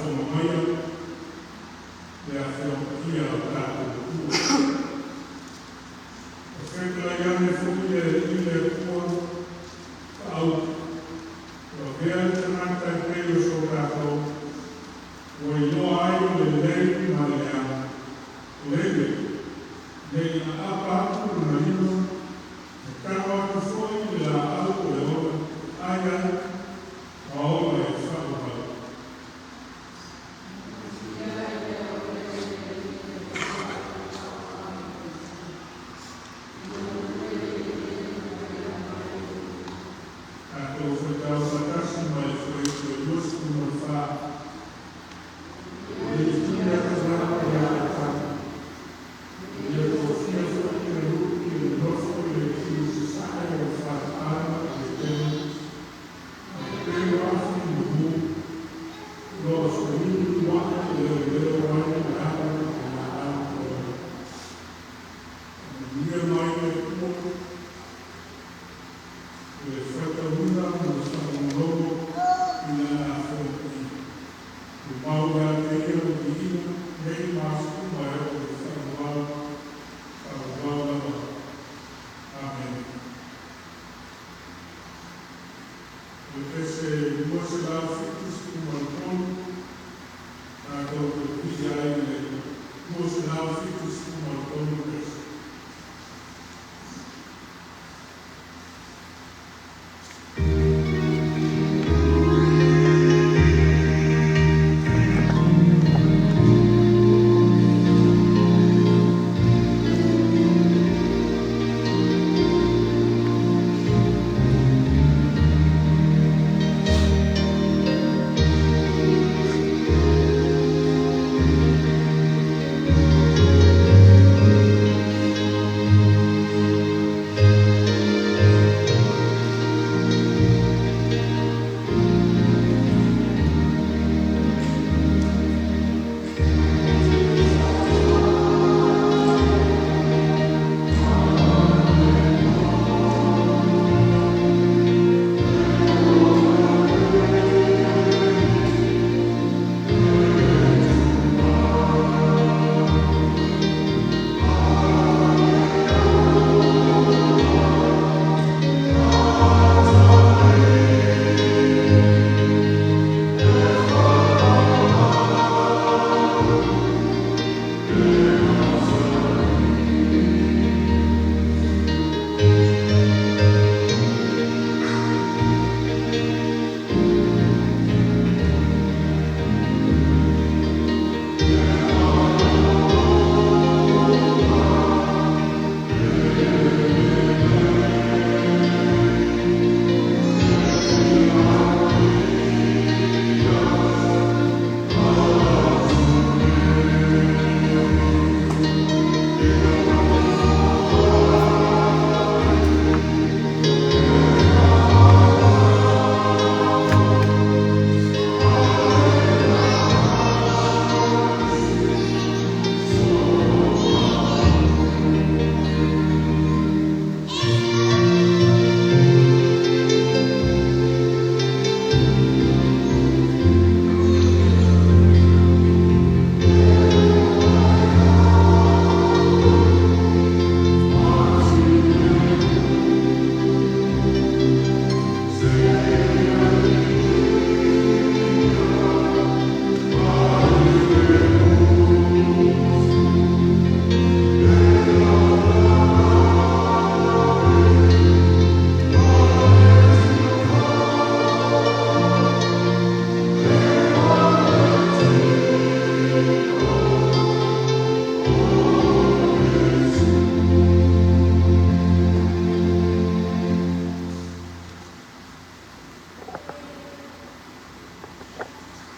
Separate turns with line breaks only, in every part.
Faafofoga maia le Afioga Paia a o tatou Atua. O fetalai ane foi le Alii le Atua faaupu, “Ua avea le tagata e pei o so tatou, ua iloa ai le lelei ma le leaga, lole, ne i aapa atu lona lima, ma tago atu foi i le laau o le ola, ai ai, ma ola e faavavau.” Tatou faitau faatasi mai le Fuaiupu 24. E le i atalao ia Atamu, e le o tofia foi Kerupi e nonofo i le itu i sasae o le falepale o Etene ma pepelo afi mumu, o lo o feliuliuai e leoleo ai le ala o le laau ola. Faamanuia mai le Atua i le faitauina ma le faalogologo i Lana Afioga Paia. Tumau ia te Ia le viiga nei ma aso uma e oo i le faavavau, faavavau lava. Amene. O le pese 273, tatou te pipii ai i le 273 pese.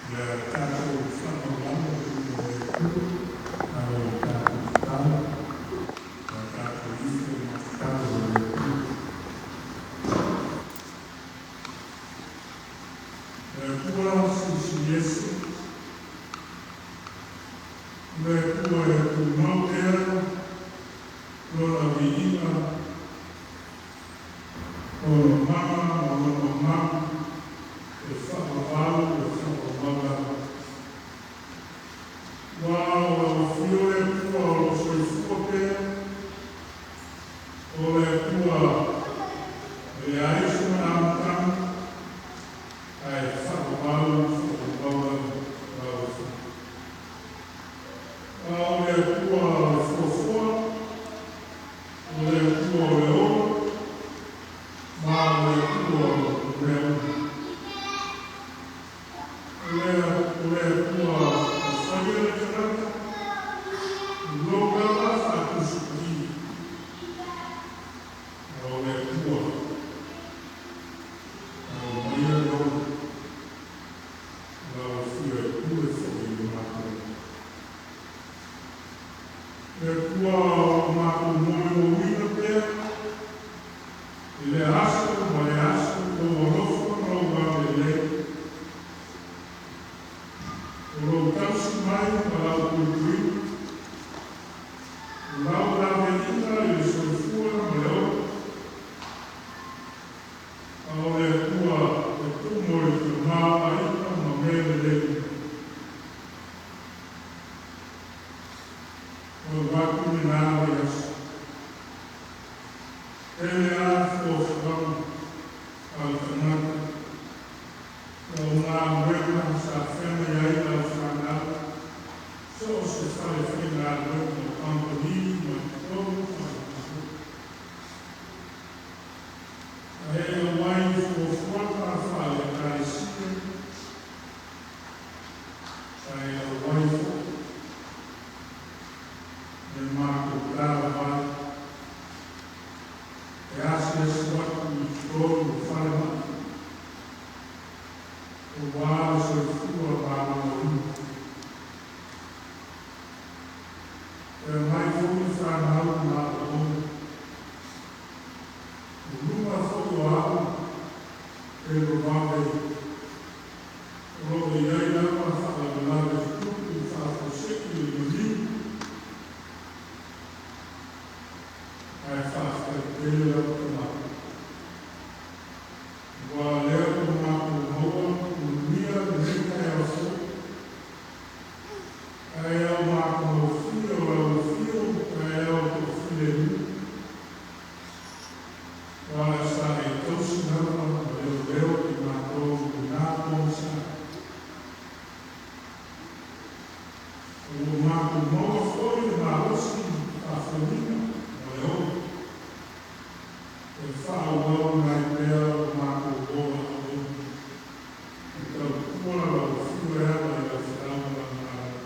Ia tatou faamaualalo i luma o le Atua, alo o tatou tatalo, ma tatou ifo ma tatalo i le Atua. Le Atua Silisili Ese, le Atua e tumau pea Lona viiga, Lona mana ma Lona mamalu e faavavau e faavavau lava. O le Atua na faia le tagata, tulou lava Faatusi Paia. A o le Atua na aumaia le ola, lau Afio e pule foi i le matou. Le Atua o lo o matou molimauina pea i le aso ma le aso lou alofa ma lou agalelei, o lou tausi mai ma lau puipuiga, o lau laveaiga i le soifua ma le ola. A o le Atua e tumu o le tamaoaiga ma mea lelei. O atu lena vaiaso. Tele a fuafuaga a le tagata, o galuega sa feagai ai lau fanau, so o se fale faigaluega o kamupani ma totonu faale-Malo. Ae auai i fuafuaga faale-Ekalesia, sa e auai foi le matou talavai e asiasi atu i totonu o falemai, aua le soifua maloloina. E aumai foi fanau ma aoaoga. O luga foi o ao televavave o lo o i ai lava faalavelave tutupu faafuasei le maliu, ae faafetai tele lava Tama. Aua lea ua matou maua manuia lenei taeao fou. Taeao matagofie o lau afio, taeao toafilemu. Aua sa e tausi lava ma leoleo i matou i na pogisa. Ua matou maua foi le malosi faafouina ma le ola e faaauauina ai pea lo matou ola auauna e tautua lau afio e ala i lau feau ma lau malo.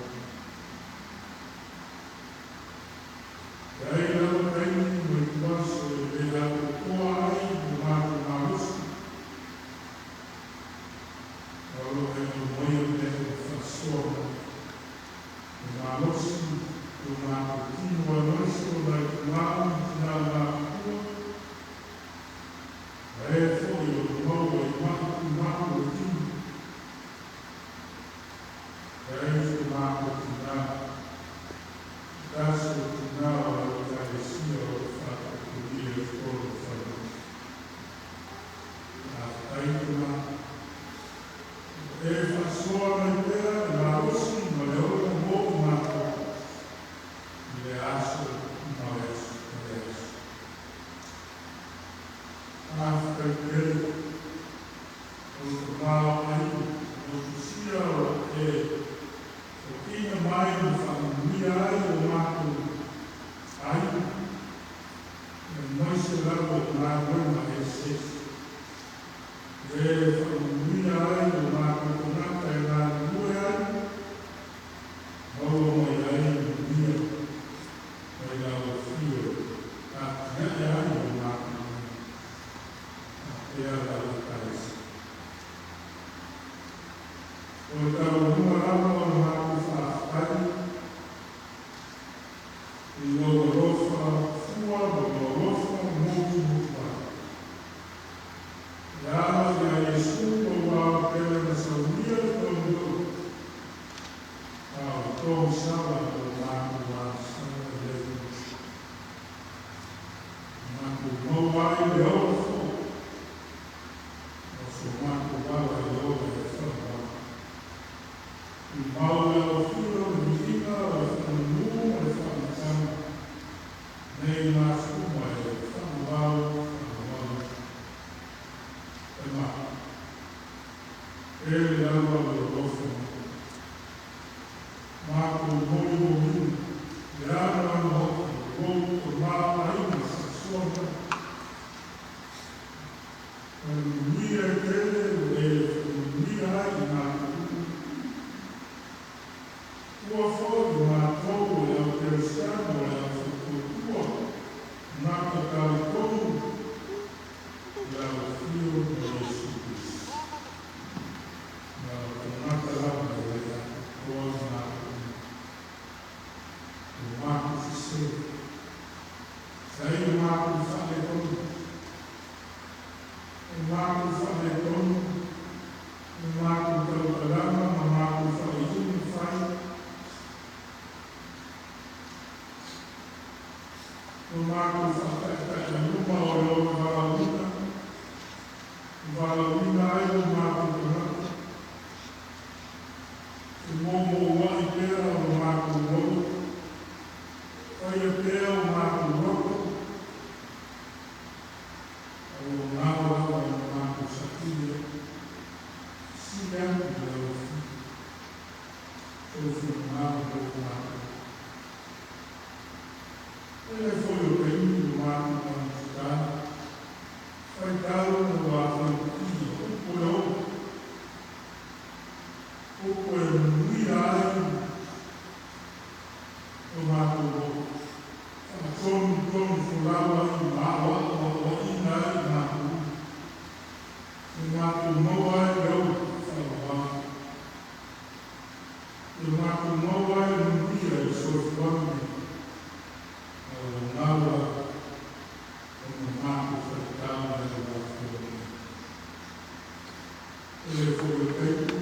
E ai lava taimi ma ituaso e le atoatoa ai lo matou malosi, o lo o e aumaia pea ma faasoa mai le malosi o matou tino aemaise o nai tamā ma tinā matutua, ma e foi o lo maua i ma'i tumau o le tino. E ai so matou tinā, se tasi o tinā o lau Ekalesia o lo o faatautolia i totonu o falemai. Faafetai Tama, ua e faasoa mai pea le malosi ma le ola mo i matou i le aso ma le aso ma le aso. Faafetai tele o le tamaoaiga motusia o lo o e fokiina mai ma faamanuia ai o matou aiga, aemaise lava o galuega eseese e faamanuia ai o matou tagata e galulue ai, maua mai ai manuia mai lau afio atiae ai o matou aiga faapea lau Ekalesia. O le taualuga lava o le matou faafetai i lou alofa fua ma lou alofa mutumutu mai. E ala ia Iesu lou aotele na saunia le taulua, a o togisala o matou lagasaga i lea tausaga. Matou maua ai le ola foi, o so matou ala i le ola e faavavau. Tumau le afio le viiga o le faamanu ma le faamatalaga nei ma aso uma e faavavau faavavau. Tama, tele lava lou alofa mai. Matou molimauina le anoano hoki o lou tamaoaiga faasoa mai. O le manuia e tele ua e faamanuia ai i matou uma. Ua foi o matou o le au kerisiano o le au faatuatua gafatalitonu i lau afio ma Iesu Keriso. Na o tagata lava e le atoatoa i matou o matou sesē sa i o matou faaletonu, o matou faaletonu, o matou tautalaga ma matou faaiuga fai. O matou faataetaealuga o le ola valaauina, valaauina ai o matou tagata, femoumouai pea o matou loto, faia pea o matou loto, ae ua galo lava ina matou saili ai, fesili atu i lau Afio, sou finagalo mo matou. E le foi o taimi o matou magafetau, faitau ma uafaitiga upu e ola, upu e manuia ai o matou loto, faatonutonu folau ai ma aoaoaoaina ai matou, e matou maua ai le ola faavavau, e matou maua ai le manuia i le soifuaga nei, ae ua galo lava ona matou faitau i lau afioga nei. E le foi o taimi,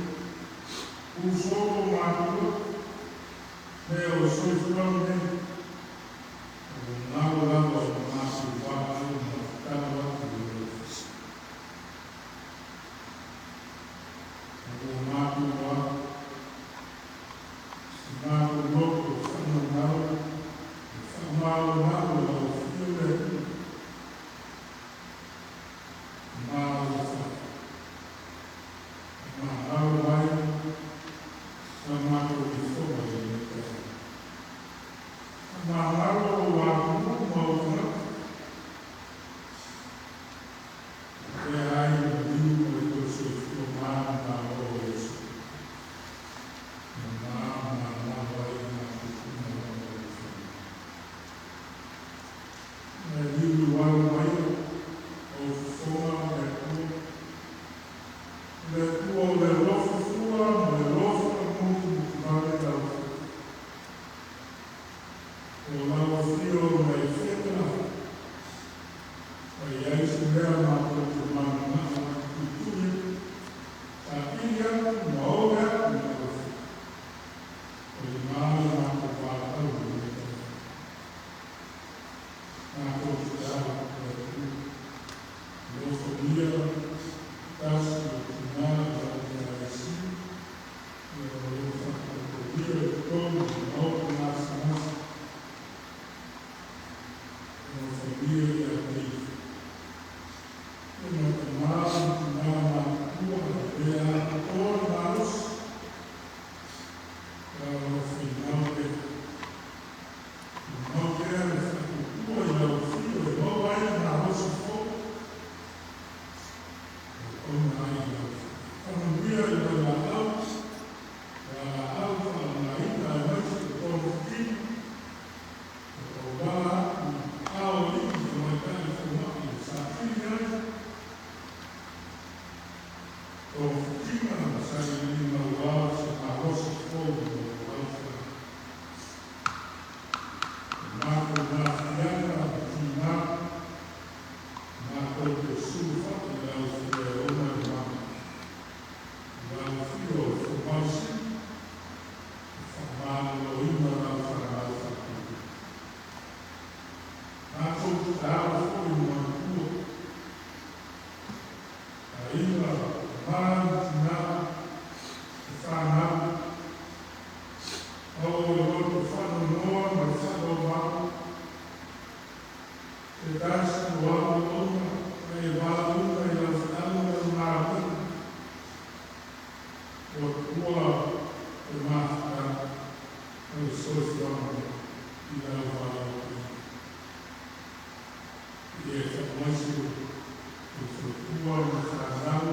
usolo matou loto, mea o le soifuaga nei, ae ua galo lava ona matou valaau ma tatalo atu i lau Afioga. Ua matou matou loto faanaunau e faamalo lau afio le Atua. Malo faamagalo mai sa matou lifoga i lenei taeao. Faamagalo lou atunuu ma ou tagata. Faapea ai le maliu ma le toe soifua manumalo o Iesu. Na manumalo ai i matou itumalo ma lau Afioga. E liuliualo maia o fofoga o le Atua. O le Atua o le alofa fua ma le alofa mutumutuvale lau Afioga. O lau afio mai feta lava. Fa i ai se mea matou te mananao ai tuitui, saili atu ma ole atu i lau afio. O lima le matou valaau i lenei taeao. Matou tatalo le Atua. Alofagia tasi o tina o lau Ekalesia, o lo o faatautolia i totonu o le maota gasegase. Alofagia ia te ifo. E ma tamā ma tina matutua e le atoatoa le malosi. Ia alofainao pea. Tumau pea le faatuatua i lau afio e maua ai le malosi fou. E ona ai i lau afio. Faamanuia i lau laau, laau faaaogaina aemaise o togafitiga, e tauala atu i ao alii ma tamaitai fomai e saili ai togafitiga ma sailiiliga aua se malosi fou mo lau fanau. E matou mafiaga ma tina, matou te sulufai i lau afio e ona le mana. I lau afio o le fomai sili, e faamaloloina lau fanau faatuatua. Matou tatalo foi i matua, aiga, tama ma tina, e fanau, maua le loto faanoanoa ma le faaaloalo, se tasi o au auauna na e valaauina i lau feau ma lau galuega, ua tuua le mafutaga o le soifuaga nei i lau valaauina. I e faamaise le faletua ma fanau,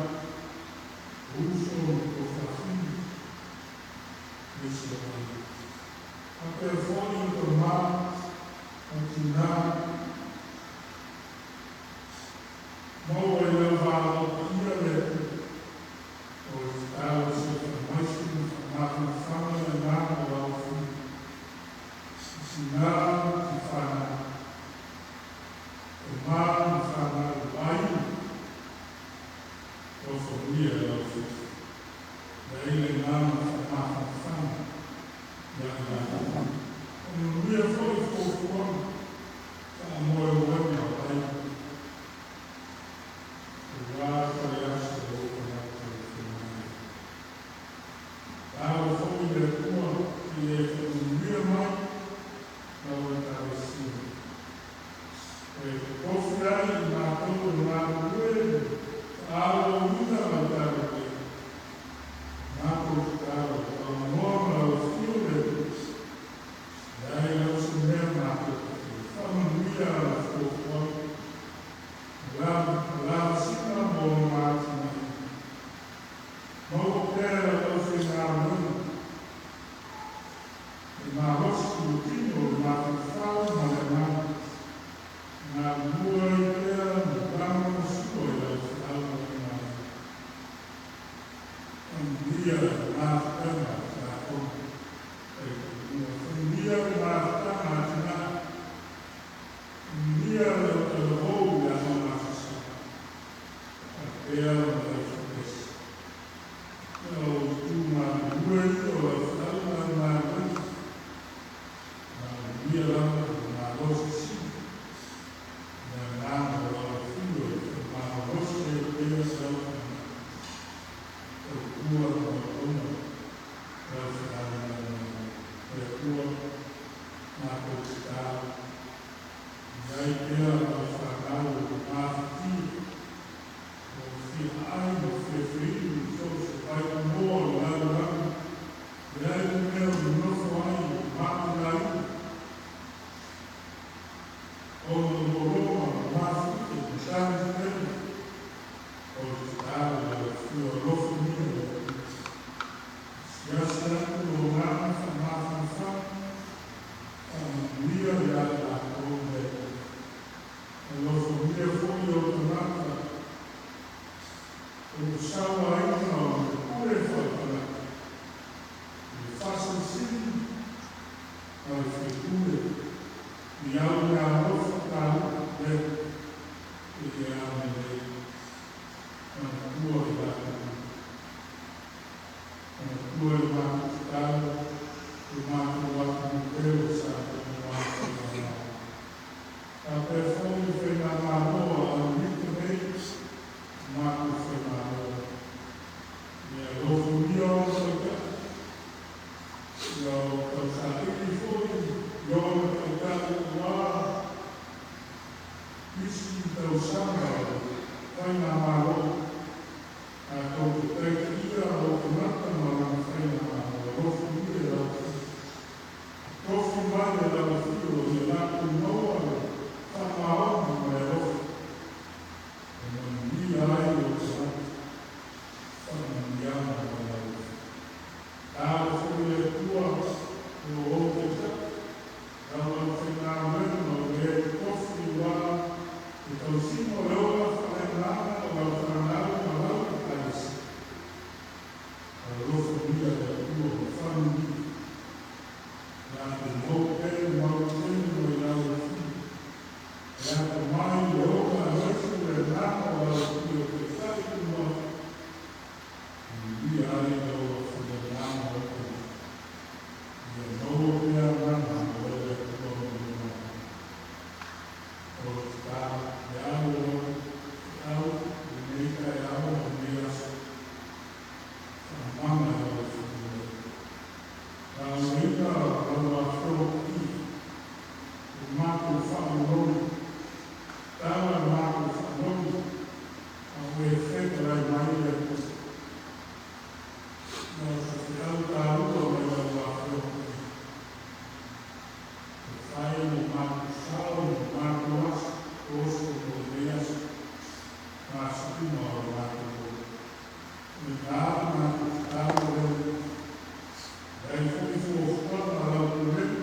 o uso ma tuafafine, aemaise o aiga. Faapea foi i tama ma tinā, maua i lau valaau paia le Atua. O le tatalo se i faamaisi ma faamafanafana le agaga o lau Afioga i tinā ma fanau, tama ma fanau, o aiga, alofagia e lau Afioga. Leai le agaga faamafanafana ia i latou. Faamanuia foi fuafuaga faamoemoega o aiga aua faleaso o ou tagata i faiga. Tatalo foi le Atua ia e faamanuia mai lau Ekalesia. E totofi ai i matou e galulue faaauauina lau talalelei. Matou tatalo, aunoa ma lau afio le Atua. Leai lava se mea matou te faia. Faamanuia ala fuafuaga. Lavasiga mo lona atinaeina. Maua pea lau aufaigaluega le malosi o le tino, le mafaufau ma le agaga. Galulue ai pea ma lagolagosua i lau feau ma le galuega. Faamanuia le mafutaga a tiakono faitoalua. Faamanuia le mafutaga a tinā. Faamanuia le autalavou i le Aoga Aso Sa. Faapea ma le aufaigaluega. Ia o itu galulue ia o lau feau ma lau galuega. Manuia lava le malosi sili. Le agaga o lau afio e faamalosi ai pea lau fanau. Tautua ma auauna lau feau ma lau galuega. Le Atua, matou tatalo, i ai pea lau fanau o mafatia, o fia aai ma fia feinu i so o se vaitumoa o le lalolagi, leai le mea o nonofo ai o matulaina, ona ua loa ma mafute ma tagifega. O le tatalo i lau afio, alofagia le Atua. Siasi atu lo agaga faamafanafana, faamanuia ia i latou le Atua. Alofagia foi o tagata o lo sauaina o le pule faaletagata, i le faasalasili ma le faipule, i au meaalofa taua le i le agalelei. Manatua i latou uma. Manatua i le matou tatalo, le matou atunuu pele o Samoa ma ana faigamalo. Faapea foi le faigamalo a Amerika nei, matou faimalo. Ia alofagia ona taitai, ia o tausaili foi i ona taitai aua isi tausaga o le faigamalo. Tatou te taitaia o tagata ma lana faigamalo. Alofagia e lau Afioga. Tofi mai e lau afio ia latou maua le faamaoni ma le alofa e manuia ai o tagata faamanuiaga mai lau afio. Tatalo foi le Atua o lo ou taitai, lau aufaigaluega o le tofi aua le tausiga o le ola faaleagaga o lau fanau ma lau Ekalesia. Alofagia le Atua ma faamanuia. Latou maua pea le mautele mai lau afio. Le atamai, le ola aemaise le agaga o lau afio e taitai i le Maota. Manuia ai lau aufaigaluega o tagata. Ia maua pea agaga o le Atua ma le Malo. O le tatalo, le alo o lau feau i lenei taeao ma lenei aso. Faamama e lau afio le Atua. Lauina lau afioga paia, o matou faamonono, tala matou faanono, a o e fetalai mai le Atua. Lau feau taua mai lau afioga paia. E fai le matou sao ma matou aso, oso mo lenei aso, ma aso uma o le matou ola. O lena matou tatalo lea. Leai foi fuafuaga a lau pulega.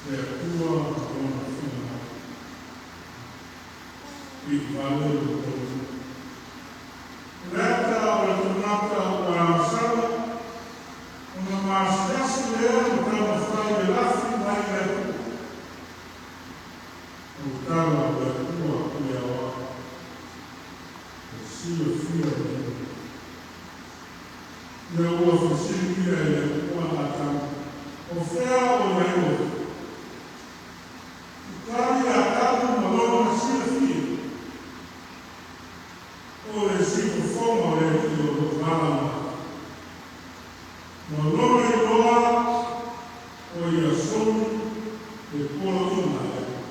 Le Atua ma Lona finagalo. Piivale le poloaiga. O le ata o le tagata ua agasala, ona masiasi lea ma taumafai e lafi mai le Atua. O le tala o le Atua i le aoao, e silafia e le Ina ua fesiligia e le Atua Atamu, O fea o i ai oe? Na tali Atamu ma lona silafia, O le siufofoga o le Alii o lo o valaau mai. Ma lona iloa o ia soli le poloaiga a le Atua.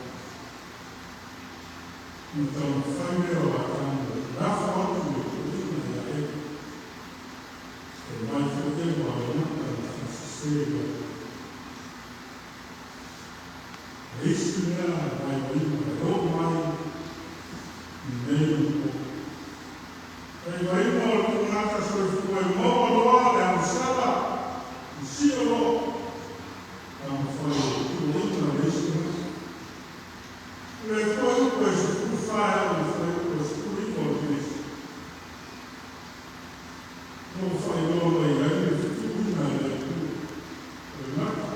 Ona taumafai lea o Atamu e lafo atu le toeaina ia Eva. E mai foi Eva o le gata na faasese i le Atua. O le isi mea vaivaiga e oo mai i nei ona po. Vaivaiga o le tagata soifua e maua loa le agasala ma sio loa, taumafai e tuuaina le isi tagata. O le fuaiupu e 14 e oo i le fuaiupu e 19 o le Kenesi. O lo o faailoa mai ai le fetuuina e le Atua o le gata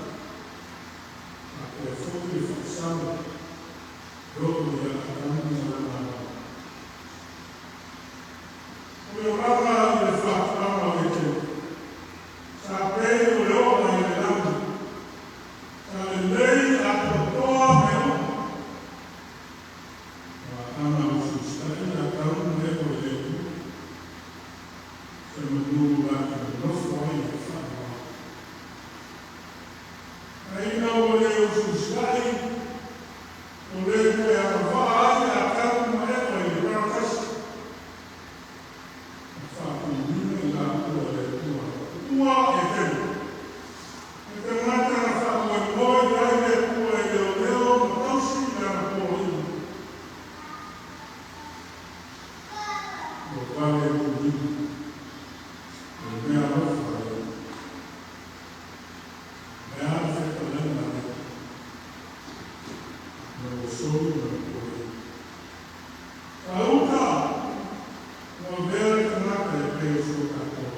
faapea foi le faasala e oo ia Atamu ma lana aoao. O le olaga i le faatoaga o Etene, sa pei o le oo i le lagi, sa lelei atoatoa mea uma. Ana usiusitai Atamu ma Eva i le Atua, se manu latou nonofo ai i le faavavau. Ae ina ua le usiusitai, ua le toe agavaa ai Atamu ma Eva i le parataiso, na faatumuina i laua e le Atua e tuua Etene. O le tagata na faamoemoe i ai le Atua e leoleo ma tausi lana poloaiga. Ua vale tuuina o le mea alofa a le Alii. O le a le fetalaiga a le Atua? Ina ua soli lana poloaiga. Faauta ua avea le tagata e pei o so tatou,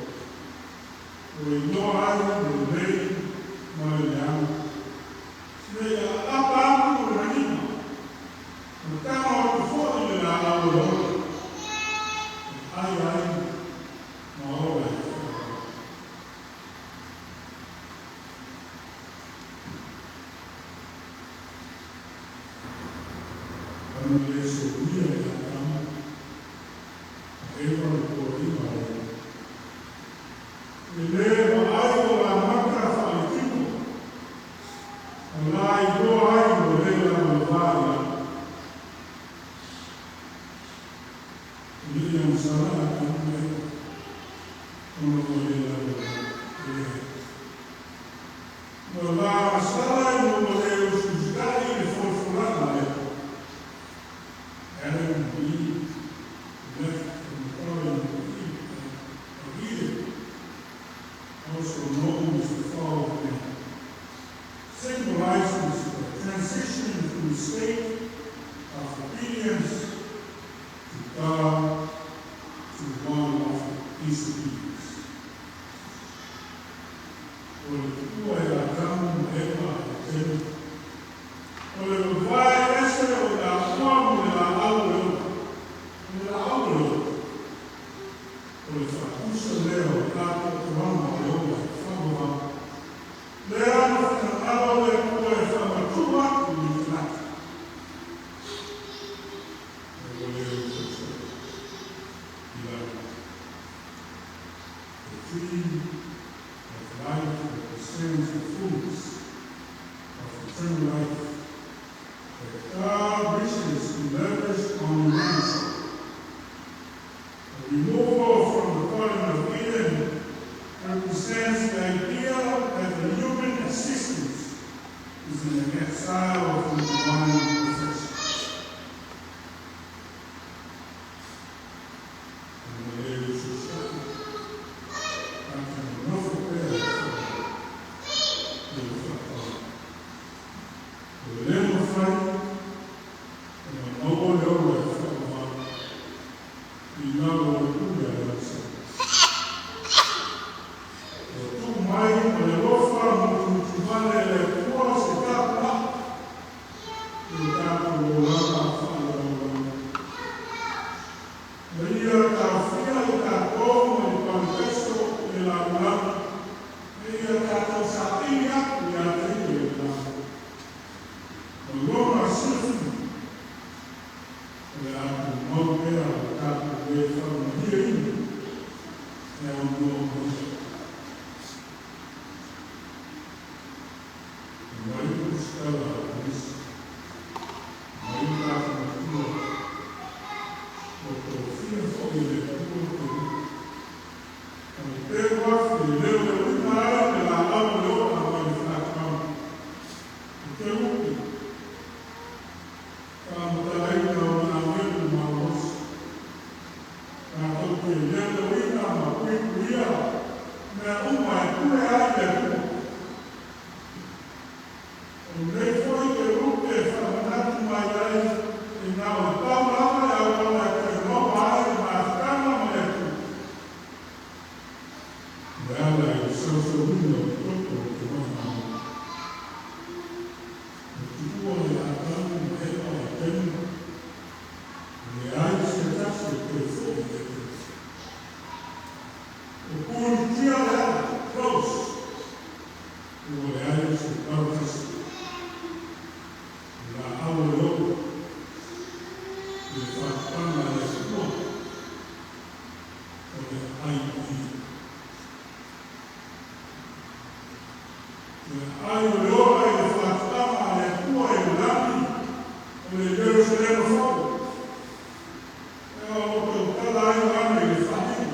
ua iloa ai le lelei ma le leaga, ina ia aapa atu lona lima, ma tago atu foi le laau o le ola, e ai ai ma ola i le faavavau. Ona le solia e Atamu ma Eva le poloaiga a le Atua. E le vaai o lamaka faaletino, o la iloa ai ua le lavaloa i lalo. E le i agasala Atamu ma Eva, ona ua le lavaloa e leai. Ua la agasala ina ua le usiusitai i le folafolaga a le Atua. Adam and Eve left from the Garden of Eden, also known as the fall of man, symbolizes the transition from the state of obedience to God to one of disobedience. O le tuua e Atamu ma Eva e Etene. O le vavae ese o i laua mo le laau o le ola. O le laau o le ola. O le faatusa lea o le atoatoaga o le ola i le faavavau. Lea na finagalo le Atua e faamatuu atu i le tagata. Ae ua le usiusitai i laua. The tree of life represents the fullness of eternal life that God wishes to lavish on humanity. The removal from the Garden of Eden represents the idea that the human existence is in an exile from divine perfection. Ona le usiusitai, tagata nonofo pea i le faavavau. Ua le mafai ona maua le ola e faavavau i lalo o le pule a le agasala. Ua tuu mai ma le alofa mutumutumale e le Atua se tapulaa i o tatou olaga faalelalolagi, ma ia taofia i tatou mai le parataiso i le lalolagi, ma ia tatou saili atu ia te Ia i le lagi. Ma Lona silafia, o le a tumau pea lo tatou le faamalieina e aunoa ma Ia. E mai le tusitala a le Kanisa, mai le tatou Matua, ua tofia foi e le Atua kerupi, talapeu afi e leoleoina ai le laau o le ola mai le fatugao. O kerupi, faamatalaina o na agelu malosi, latou te leoleoina ma puipuia mea uma e pule ai le Atua. O lenei foi kerupi e faamanatu mai ai e na o le pau lava le auala e toe maua ai le mafutaga ma le Atua, e ala i le sausauina o le toto o le maimau. Ua tuua e Atamu ma Eva i Eteni, e leai se tasi e toe fo'i i Eteni. Ua punitia le ala, close, ua leai se parataiso. O laau o le ola i le faataga a le Atua o le aai paia. Le aai o le ola i le faataga a le Atua i le lagi o le Ierusalema fou. E o lo tautala ai Ioane i le faalili.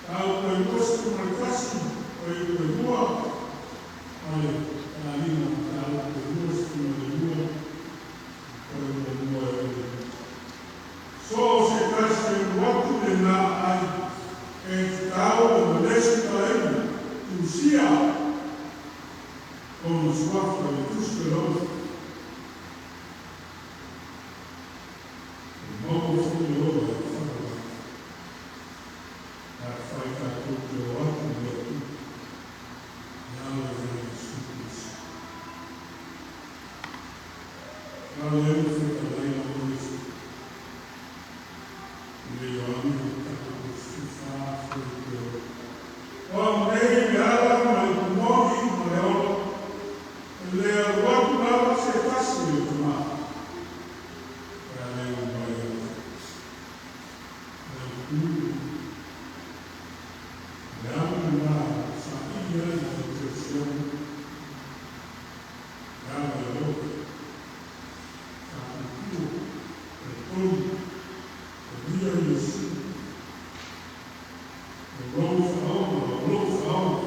Mataupu e 21, fuaiupu e 2, ma le taaliga mataupu e 22, fuaiupu 2 e oo i le 5. So o se tasi e alu atu i lena aai e tatau ona lesitalaina tusia lona suafa i le tusi peleola. E maua foi le ola e faavavau. Afai tatou te o atu i le Atua e ala ia Iesu Keriso. A lea ua fetalai lava Iesu i le Ioane mataupu 14 fuaiupu e 6. O au nei le ala ma le upu moni ma le ola, e le alu atu lava se tasi i le Tamā, pe a le ui mai ia te au. O le upu, o le ala lena saili ai i le kerisiano, le ala i le ola, faatuatua, talitonu, talia Iesu, o lou faaola, o lou faaola.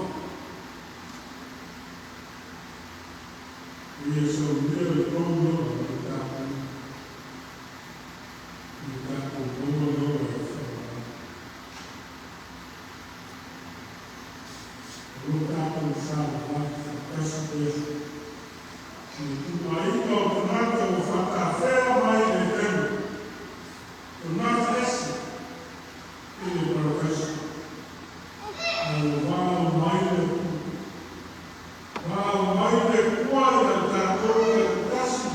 Ia saunia le tou ola ma le tatou, ia tatou maua le ola e faavavau. O lo tatou savavali faatasi pea i le ituaiga o tagata ua faatafea mai i le Eteni, tagata ese i le parataiso. Ae ua valaau mai le Atua, valaau mai le Atua ia tatou taitasi,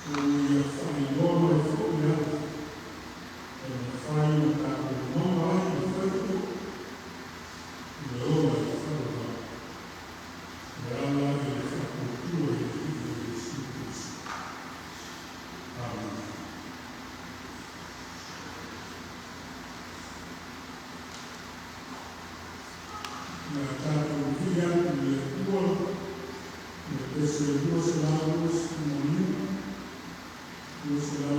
ina ia faailoa mai foi le ala e mafai ona tatou maua ai le faitotoa i le ola e faavavau, e ala i le faatuatua i le Alii o Iesu Keriso. Amene. O le a tatou vivii atu i le Atua i le pese 225, 225.